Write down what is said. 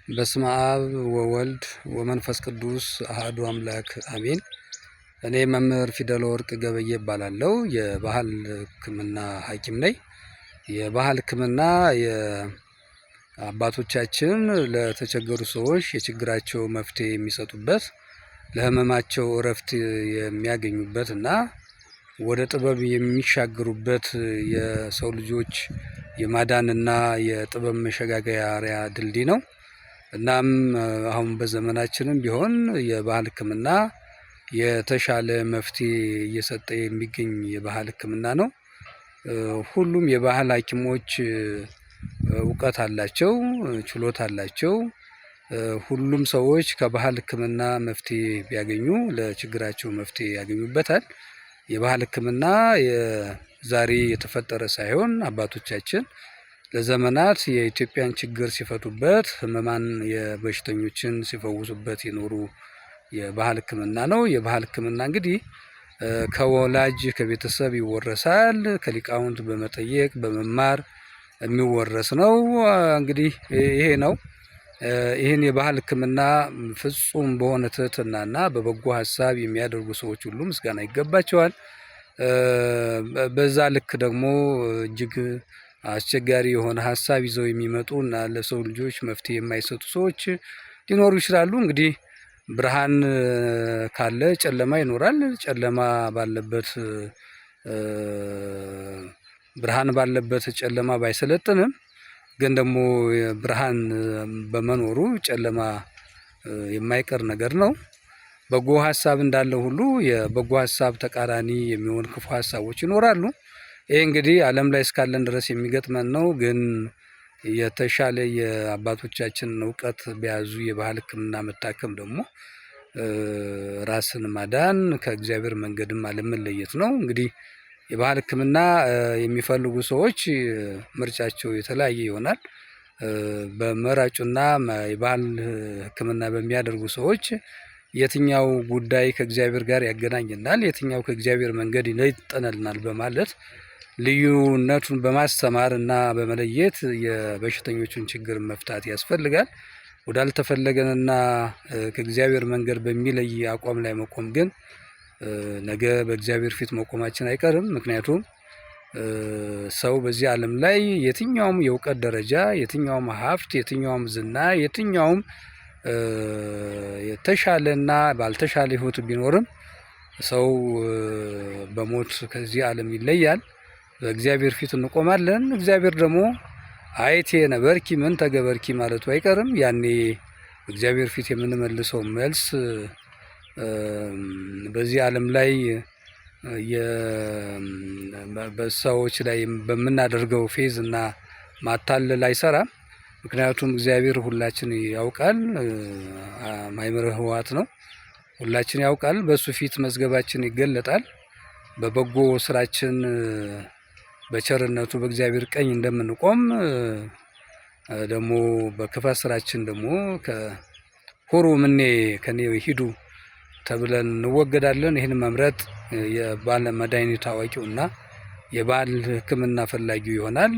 በስመ አብ ወወልድ ወመንፈስ ቅዱስ አሐዱ አምላክ አሜን። እኔ መምህር ፊደል ወርቅ ገበየ እባላለሁ። የባህል ሕክምና ሐኪም ነኝ። የባህል ሕክምና የአባቶቻችን ለተቸገሩ ሰዎች የችግራቸው መፍትሄ የሚሰጡበት፣ ለህመማቸው እረፍት የሚያገኙበት እና ወደ ጥበብ የሚሻገሩበት የሰው ልጆች የማዳንና የጥበብ መሸጋገሪያ ድልድይ ነው። እናም አሁን በዘመናችንም ቢሆን የባህል ሕክምና የተሻለ መፍትሄ እየሰጠ የሚገኝ የባህል ሕክምና ነው። ሁሉም የባህል ሐኪሞች እውቀት አላቸው፣ ችሎታ አላቸው። ሁሉም ሰዎች ከባህል ሕክምና መፍትሄ ቢያገኙ ለችግራቸው መፍትሄ ያገኙበታል። የባህል ሕክምና ዛሬ የተፈጠረ ሳይሆን አባቶቻችን ለዘመናት የኢትዮጵያን ችግር ሲፈቱበት፣ ህመማን የበሽተኞችን ሲፈውሱበት የኖሩ የባህል ሕክምና ነው። የባህል ሕክምና እንግዲህ ከወላጅ ከቤተሰብ ይወረሳል። ከሊቃውንት በመጠየቅ በመማር የሚወረስ ነው። እንግዲህ ይሄ ነው። ይህን የባህል ሕክምና ፍጹም በሆነ ትህትናና በበጎ ሀሳብ የሚያደርጉ ሰዎች ሁሉ ምስጋና ይገባቸዋል። በዛ ልክ ደግሞ እጅግ አስቸጋሪ የሆነ ሀሳብ ይዘው የሚመጡ እና ለሰው ልጆች መፍትሄ የማይሰጡ ሰዎች ሊኖሩ ይችላሉ። እንግዲህ ብርሃን ካለ ጨለማ ይኖራል። ጨለማ ባለበት ብርሃን ባለበት ጨለማ ባይሰለጥንም፣ ግን ደግሞ ብርሃን በመኖሩ ጨለማ የማይቀር ነገር ነው። በጎ ሀሳብ እንዳለ ሁሉ የበጎ ሀሳብ ተቃራኒ የሚሆን ክፉ ሀሳቦች ይኖራሉ። ይሄ እንግዲህ ዓለም ላይ እስካለን ድረስ የሚገጥመን ነው። ግን የተሻለ የአባቶቻችንን እውቀት በያዙ የባህል ሕክምና መታከም ደግሞ ራስን ማዳን ከእግዚአብሔር መንገድም አለመለየት ነው። እንግዲህ የባህል ሕክምና የሚፈልጉ ሰዎች ምርጫቸው የተለያየ ይሆናል። በመራጩና የባህል ሕክምና በሚያደርጉ ሰዎች የትኛው ጉዳይ ከእግዚአብሔር ጋር ያገናኘናል፣ የትኛው ከእግዚአብሔር መንገድ ይነጥለናል በማለት ልዩነቱን በማስተማር እና በመለየት የበሽተኞቹን ችግር መፍታት ያስፈልጋል። ወዳልተፈለገንና ከእግዚአብሔር መንገድ በሚለይ አቋም ላይ መቆም ግን ነገ በእግዚአብሔር ፊት መቆማችን አይቀርም። ምክንያቱም ሰው በዚህ ዓለም ላይ የትኛውም የእውቀት ደረጃ፣ የትኛውም ሀብት፣ የትኛውም ዝና፣ የትኛውም የተሻለና ባልተሻለ ሕይወት ቢኖርም ሰው በሞት ከዚህ ዓለም ይለያል። በእግዚአብሔር ፊት እንቆማለን። እግዚአብሔር ደግሞ አይቴ ነበርኪ ምን ተገበርኪ ማለቱ አይቀርም። ያኔ እግዚአብሔር ፊት የምንመልሰው መልስ በዚህ ዓለም ላይ በሰዎች ላይ በምናደርገው ፌዝ እና ማታለል አይሰራም። ምክንያቱም እግዚአብሔር ሁላችን ያውቃል። ማእምረ ህወሓት ነው። ሁላችን ያውቃል። በሱ ፊት መዝገባችን ይገለጣል። በበጎ ስራችን በቸርነቱ በእግዚአብሔር ቀኝ እንደምንቆም ደግሞ በክፋት ስራችን ደግሞ ከሁሩ ምኔ ከኔ ሂዱ ተብለን እንወገዳለን። ይህን መምረጥ የባለ መድኃኒት አዋቂው እና የባህል ሕክምና ፈላጊው ይሆናል።